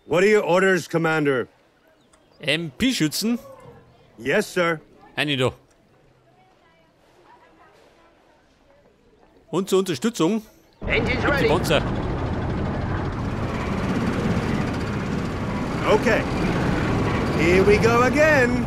What are your orders, Commander? MP-Schützen? Yes, sir. Eine da. Und zur Unterstützung. Engines Die ready. Panzer. Okay. Here we go again.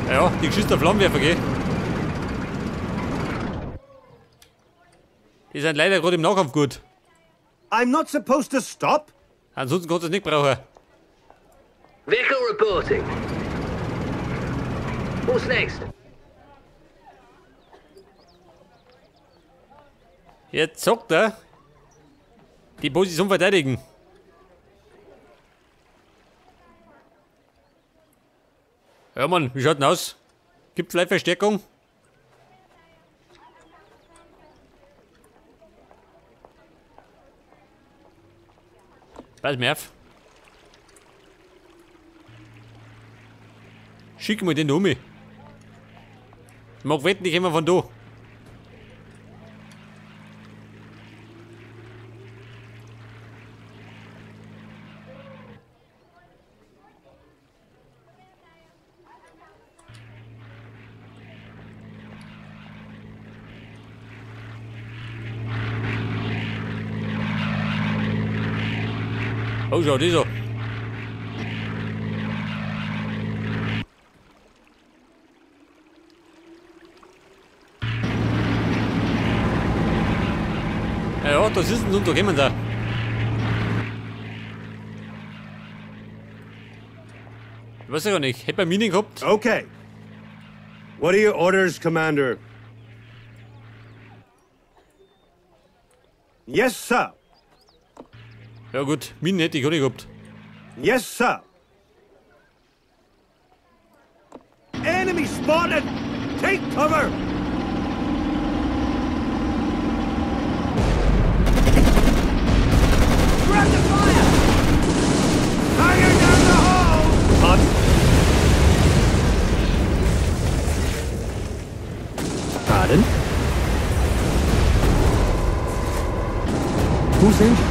Ja, die geschissenen Flammenwerfer, gell? Die sind leider gerade im Nahkampf gut. I'm not supposed to stop. Ansonsten kannst du es nicht brauchen. Vehicle reporting. What's next? Jetzt sagt er, die Position verteidigen. Ja Mann, wie schaut denn aus? Gibt vielleicht Verstärkung? Pass mir auf. Schick mal den da um. Ich mag wetten, die kommen von da. Oh, schau, dieser. Ja, ja, das ist ein und da kommen da. Ich weiß ja gar nicht. Hätte man Minen gehabt? Okay. What are your orders, Commander? Yes, sir. Ja gut, Minen hätte ich auch nicht gehabt. Yes, sir. Enemy spotted! Take cover! We're under fire! Fire down the hall! Hot. Pardon? Who sent you?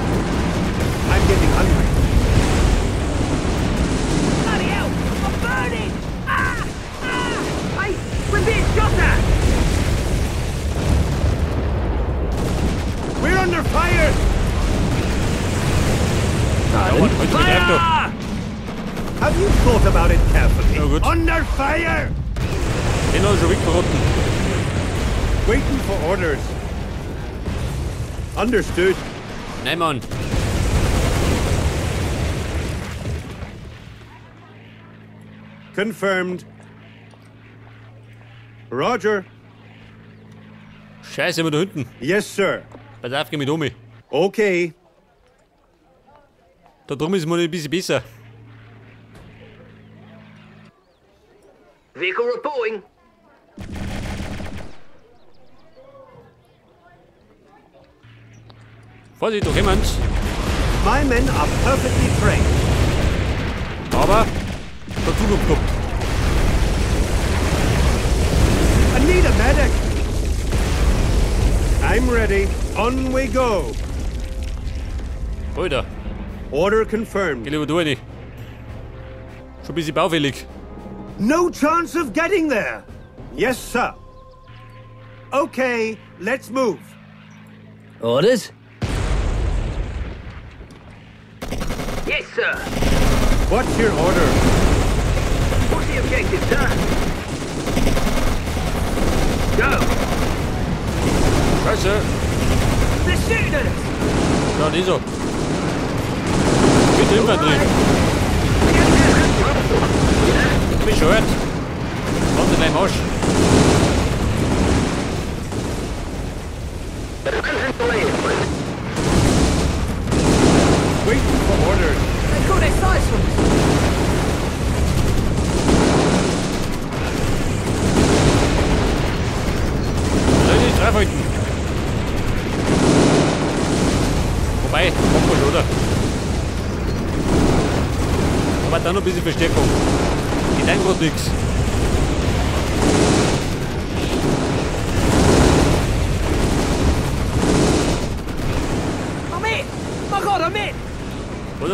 I'm getting hungry. Bloody hell! I'm burning! Ah! Ah! Hey, we're being shot at! We're under fire! Ja, Pardon? Mann, heute mit Reif da. Fire! Have you thought about it carefully? Ja, gut. Under fire! Den hat er schon wegverrotten. Waiting for orders. Understood. Nein, Mann. Confirmed. Roger. Scheiße, immer da hinten. Yes, sir. Pass auf, geh mit um. Okay. Da drum ist mir ein bisschen besser. Vehicle reporting. Vorsicht, da kommen's. My men are perfectly trained. Aber der Zukunft kommt. I need a medic. I'm ready. On we go. Alter, Order geh confirmed. lieber da rein. Schon ein bisschen baufällig. No chance of getting there. Yes, sir. Okay, let's move. Orders? Yes, sir. What's your order? What's the objective, sir? Go. Scheiße. They're shooting at us! Ja, die so. Bitte Infanterie. Bescheuert. Warte gleich im Arsch. Waiting for orders. They caught their sights on us! Soll ich nicht draufhalten? Wobei, kommt man schon, oder? Aber dann noch ein bisschen Verstärkung. Geht einem grad nix.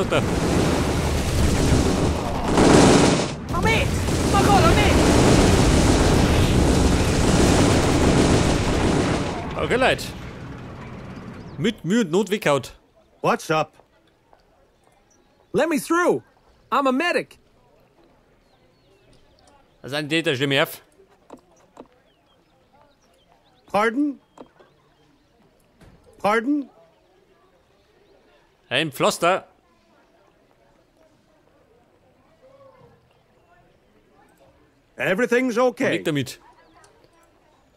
sagt er. I'm hit! My God, I'm hit! Okay, Leute. Mit Mühe und Not weghaut. What's up? Let me through. I'm a medic. Das ist ein Täter, stimme auf. Pardon? Pardon? Ein Pflaster. Everything's okay. Weg damit.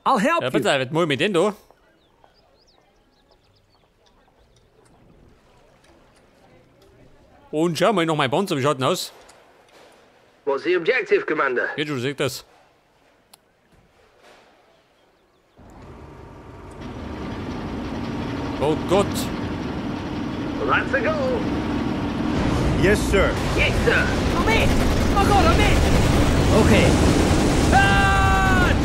I'll help Ja, you. bitte, was mach ich mit denn da? Und schau mal noch mein Panzer, wie schaut denn aus? What's the objective, Commander? Geht schon, seht das. Oh Gott. Well, that's a go. Yes, sir. Yes, sir. I'm hit! My God, I'm hit! Okay. Charge!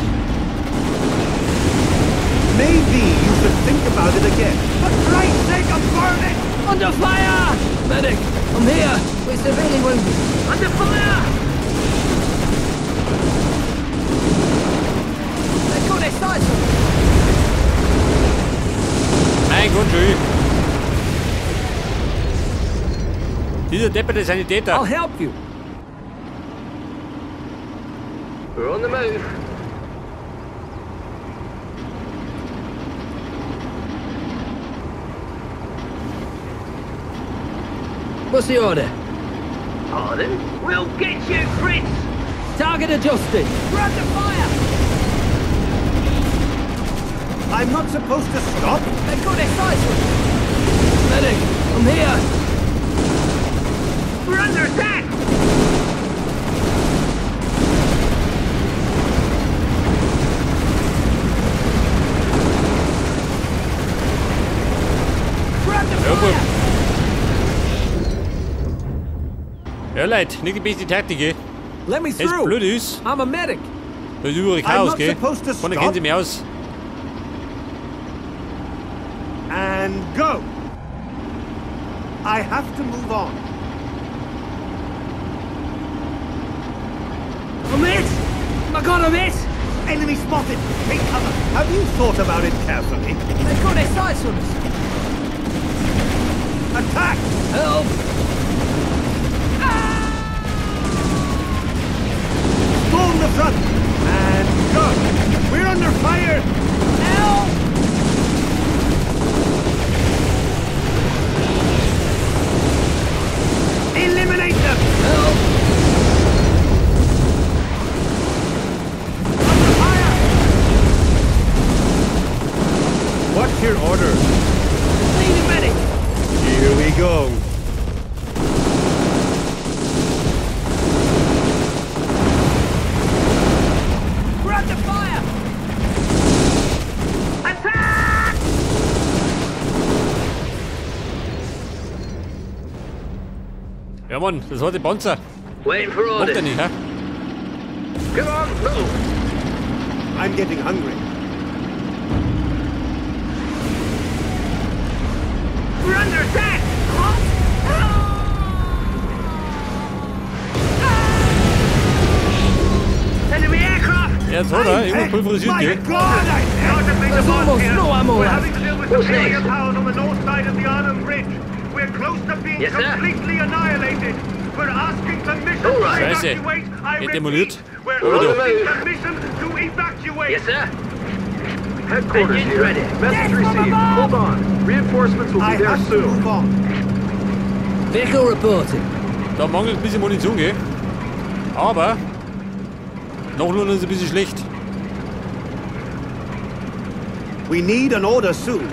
Maybe you should think about it again. For Christ's sake, I'm burning! Under fire! Medic, I'm here. We're severely wounded. Under fire! They've got their sights on us. Mein Gott, schön. Dieser depperte Sanitäter. I'll help you. We're on the move. What's the order? Pardon? We'll get you, Fritz! Target adjusted. We're under fire! I'm not supposed to stop. They've got their sights on us. Medic, I'm here. We're under attack! We're under Ja, fire! Ja, Leute, nicht die beste Taktik, gell? Let me Es through. blöd ist, I'm a medic. da ist überall I'm Chaos, not gell? supposed to Keiner stop. kennt sich mehr aus. And go. I have to move on. I'm hit! My God, I'm hit! Enemy spotted. Take cover. Have you thought about it carefully? They've got their sights on us. Attack! Help. Storm the front! And go! We're under fire! Help! Eliminate them! Help. Under fire! What's your order? Need a medic! Here we go. We're under fire! Attack! Ja, Mann, das war der Panzer. Waiting for Kommt orders. er nicht, hä? Come on, move! I'm getting hungry. We're under attack! What? Enemy aircraft! Ja, jetzt hat er. Irgendwas pulverisiert, My gell? God, I Sergeant Major There's Barnes almost here. no ammo We're left. having to deal with What's superior next? powers on the north side of the Arnhem Bridge. We're close to being Yes, sir. completely annihilated. We're asking permission All right. to Scheiße. evacuate. I Wird repeat, demoliert. we're Oh, du. asking permission to evacuate. Yes, sir. Headquarters Engines here. ready. Message Death from received. above! Hold on. Reinforcements will I be there have to soon. move on. Vehicle reporting. Da mangelt ein bisschen Munition, gell? Aber noch ist ein bisschen schlecht. We need an order soon.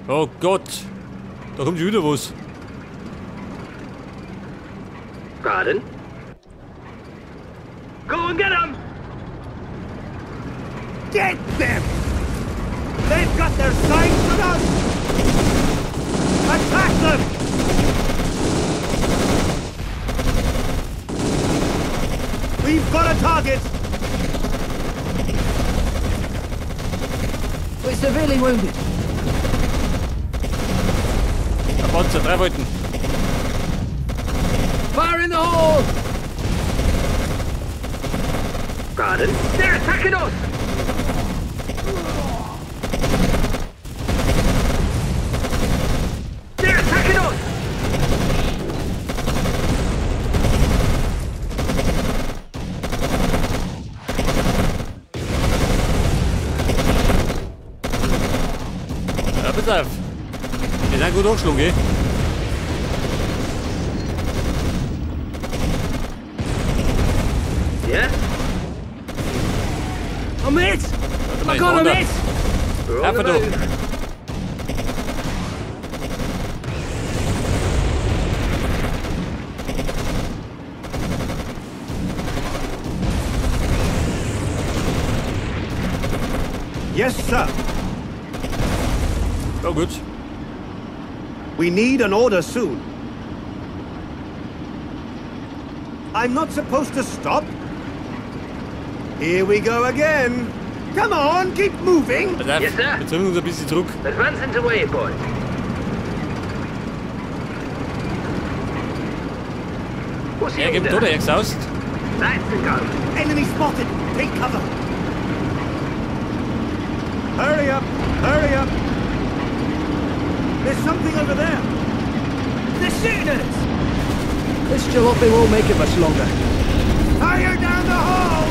Oh Gott. Da kommt schon wieder was. Pardon? Go and get 'em! Get them! They've got their sights on us! Attack them! target. We're severely wounded. Der Panzer, 3 Wolken. Fire in the hole! Pardon? They're attacking us! They're attacking us! Ja, bitte. Die sind gut angeschlagen, gell? Yeah? I'm hit! I got him hit! Einfach da. Yes, sir. Ja, gut. We need an order soon. I'm not supposed to stop. Here we go again. Come on, keep moving. Yes, sir. Jetzt nehmen wir uns ein bisschen zurück. Advancing to waypoint. What's the Er gibt order? oder er gesaust. That's the go. Enemy spotted. Take cover. Hurry up! Hurry up! There's something over there. They're shooting at us! This jalopy won't make it much longer. Fire down the hall!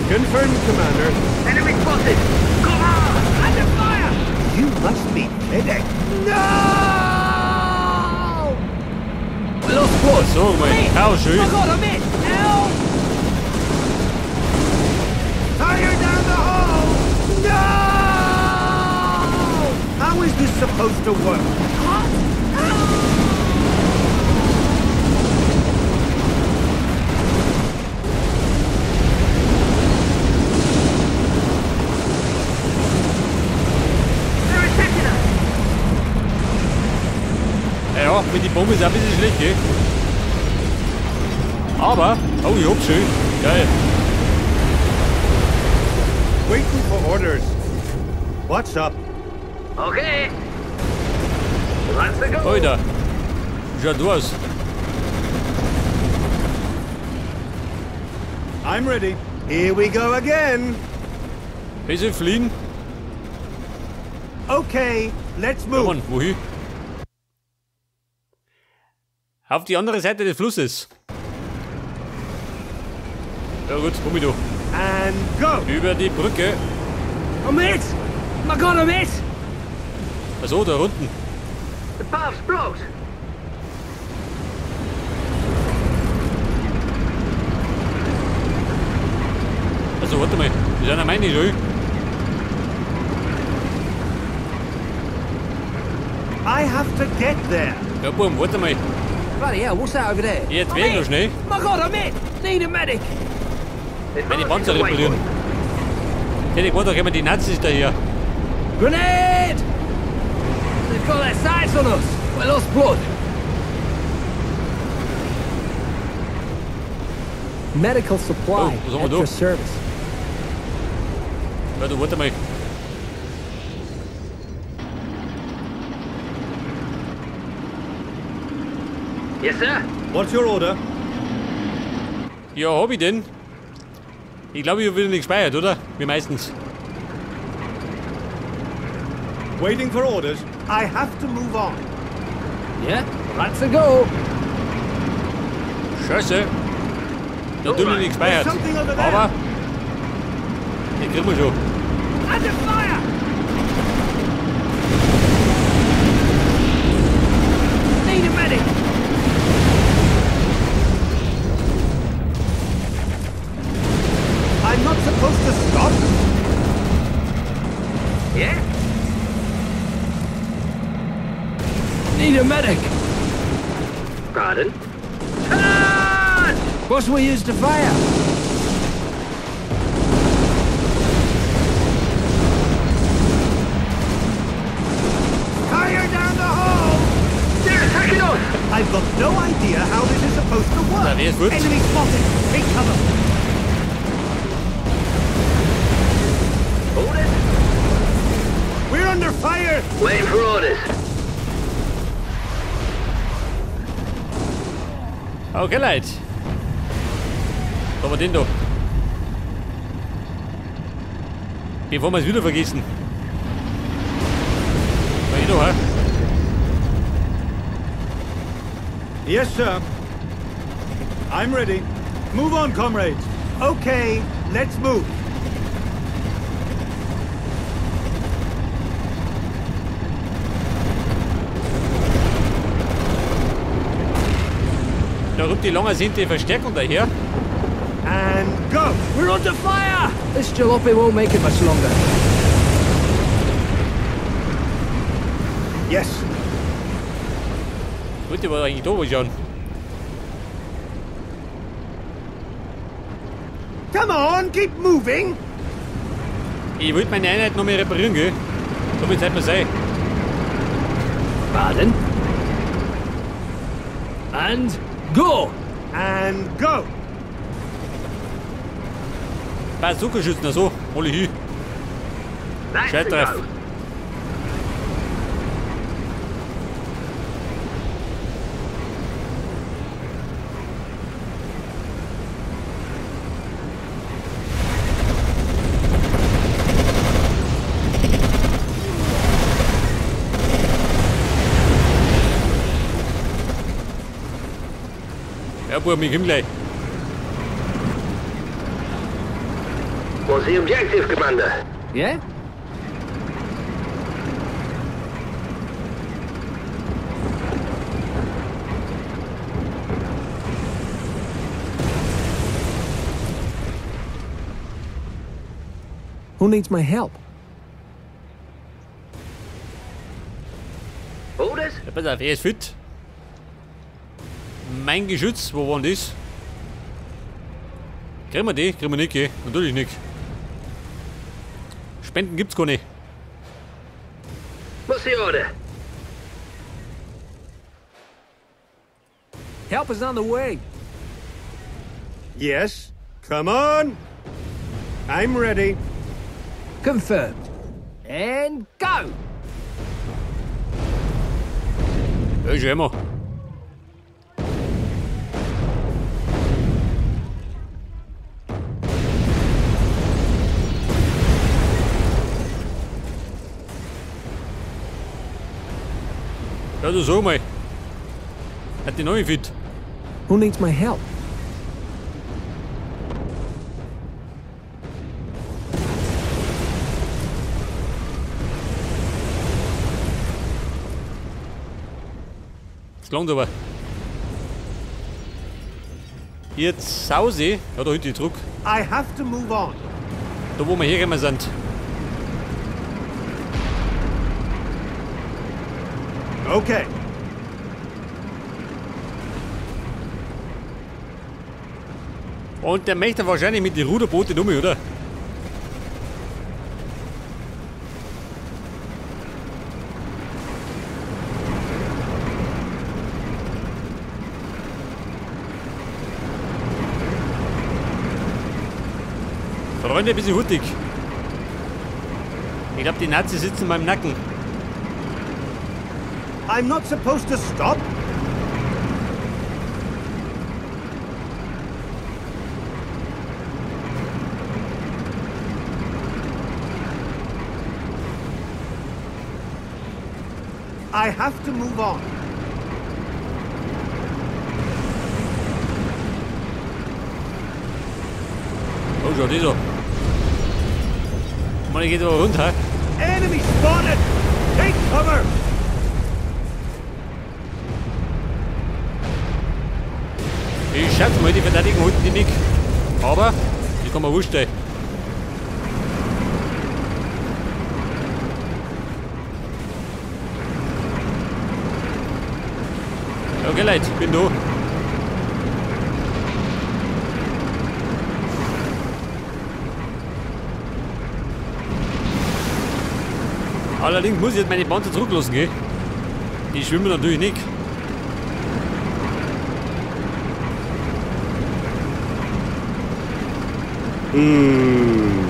Confirmed, Commander. Enemy spotted! Come on! Under fire! You must be kidding. No! We lost blood. So, mein Hau, schön. I got him hit! Help! Fire down the hall! No! How is this supposed to work? They're attacking us! Ja, mit die Bombe ist auch ein bisschen schlecht, gell? Aber, oh, ich hab's schön. Geil. Waiting for orders. What's up? Okay. That's the go. Alter. Schaut du aus. I'm ready. Here we go again. Bisschen fliehen. Okay, let's Ja, move. Mann, wohin? Auf die andere Seite des Flusses. Ja gut, komm ich du. And go. Über die Brücke. I'm hit! I got him hit! Achso, da unten. The path's blocked. Also, warte mal. Das sind ja meine schon. I have to get there. Ja, Buben, warte mal. Bloody hell, what's that over there? Jetzt I'm werden wir hit! schnell. I got him hit! Need a medic! Meine Panzer reparieren. Hätte ich gewusst, da kommen die Nazis daher. Grenade! They've got their sights on us. We lost blood. Medical supply Oh, was haben wir at da? your service. Warte, warte mal. Yes, sir. What's your order? Ja, hab ich denn? Ich glaube, ich hab wieder nicht gespeichert, oder? Wie meistens. Waiting for orders. I have to move on. Yeah, that's a go. Scheiße. Natürlich nicht gespeichert. There's something over there. Aber den kriegen wir schon. Under fire! Need a medic! I'm not supposed to stop. Yeah? Need a medic! Pardon? Charge! What should we use to fire? Fire down the hall! They're attacking us! I've got no idea how this is supposed to work. Auf, er ist gut. Enemy spotted. Take cover. Orders? We're under fire. Waiting for orders. Okay, Leute. Da war den da. Bevor wir es wieder vergessen. War eh da, hä? Yes, sir. I'm ready. Move on, comrades. Okay, let's move. Da rückt die lange ersehnte Verstärkung daher. And go! We're under fire! This jalopy won't make it much longer. Yes. Gut, die war eigentlich da, wo ich schauen. Come on, keep moving! Ich wollte meine Einheit noch mal reparieren, gell? So viel Zeit muss sein. Pardon? And go! And go! Bazooka-Schützen, also, hol ich hin. Scheiß drauf. Ja, Bub, ich komm gleich. What's the objective, Commander? Yeah? Who needs my help? Orders? Ja, pass auf, er ist fit. Mein Geschütz, wo war denn das? Kriegen wir die? Kriegen wir nicht, gell? Natürlich nicht. Spenden gibt's gar nicht. What's the order? Help is on the way. Yes. Come on. I'm ready. Confirmed. And go! Ja, schau mal. Ja, du sag mal. Hat die neue fit. Who needs my help? Das langt aber. Jetzt Sause. Ja, da hinten zurück. I have to move on. Da wo wir hergekommen sind. Okay. Und der möchte wahrscheinlich mit den Ruderbooten um, oder? Freunde, ein bisschen hurtig. Ich glaube, die Nazis sitzen in meinem Nacken. I'm not supposed to stop. I have to move on. Oh, schau, die so. Mann, ich geht aber runter. Enemy spotted! Take cover! Ich schätze mal, die Verteidigung holen die nicht. Aber, die kann man wurscht sein. Okay, Leute, bin da. Allerdings muss ich jetzt meine Panzer zurücklassen, gell? Die schwimmen natürlich nicht. Hmm.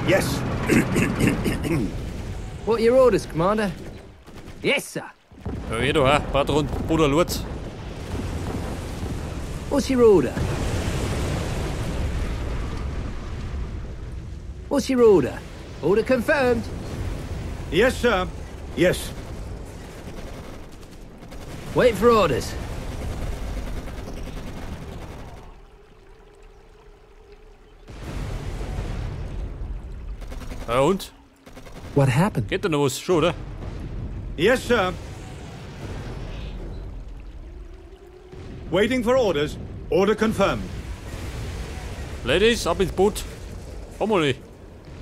Yes. What are your orders, Commander? Yes, sir. Ja, eh da, Patron Bruder Lurz. What's your order? What's your order? Order confirmed. Yes, sir. Yes. Wait for orders. Ja, und? What happened? Geht da noch was schon, oder? Yes, sir. Waiting for orders. Order confirmed. Ladies, ab ins Boot. Komm mal.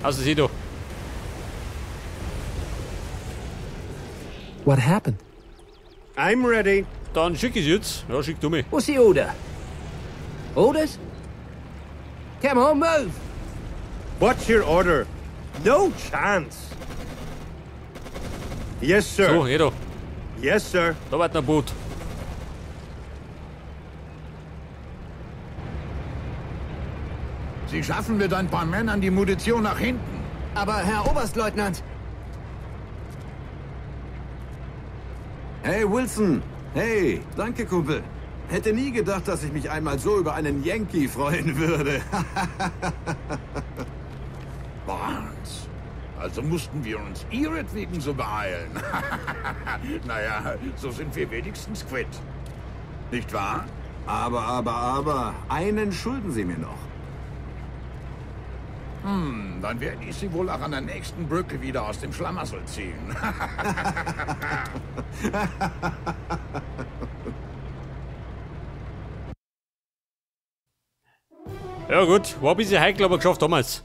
Also sie da. What happened? I'm ready. Dann schick ich jetzt. Ja, schick du mich. What's the order? Orders? Come on, move. What's your order? No chance. Yes, sir. So, hier da. Yes, sir. Da wird ein Boot. Sie schaffen mit ein paar Männern die Munition nach hinten. Aber Herr Oberstleutnant... Hey, Wilson. Hey, danke, Kumpel. Hätte nie gedacht, dass ich mich einmal so über einen Yankee freuen würde. Barnes. Also mussten wir uns ihretwegen so beeilen. Naja, so sind wir wenigstens quitt. Nicht wahr? Aber, einen schulden Sie mir noch. Hm, dann werde ich Sie wohl auch an der nächsten Brücke wieder aus dem Schlamassel ziehen. Ja gut, war ein bisschen heikel, aber geschafft damals.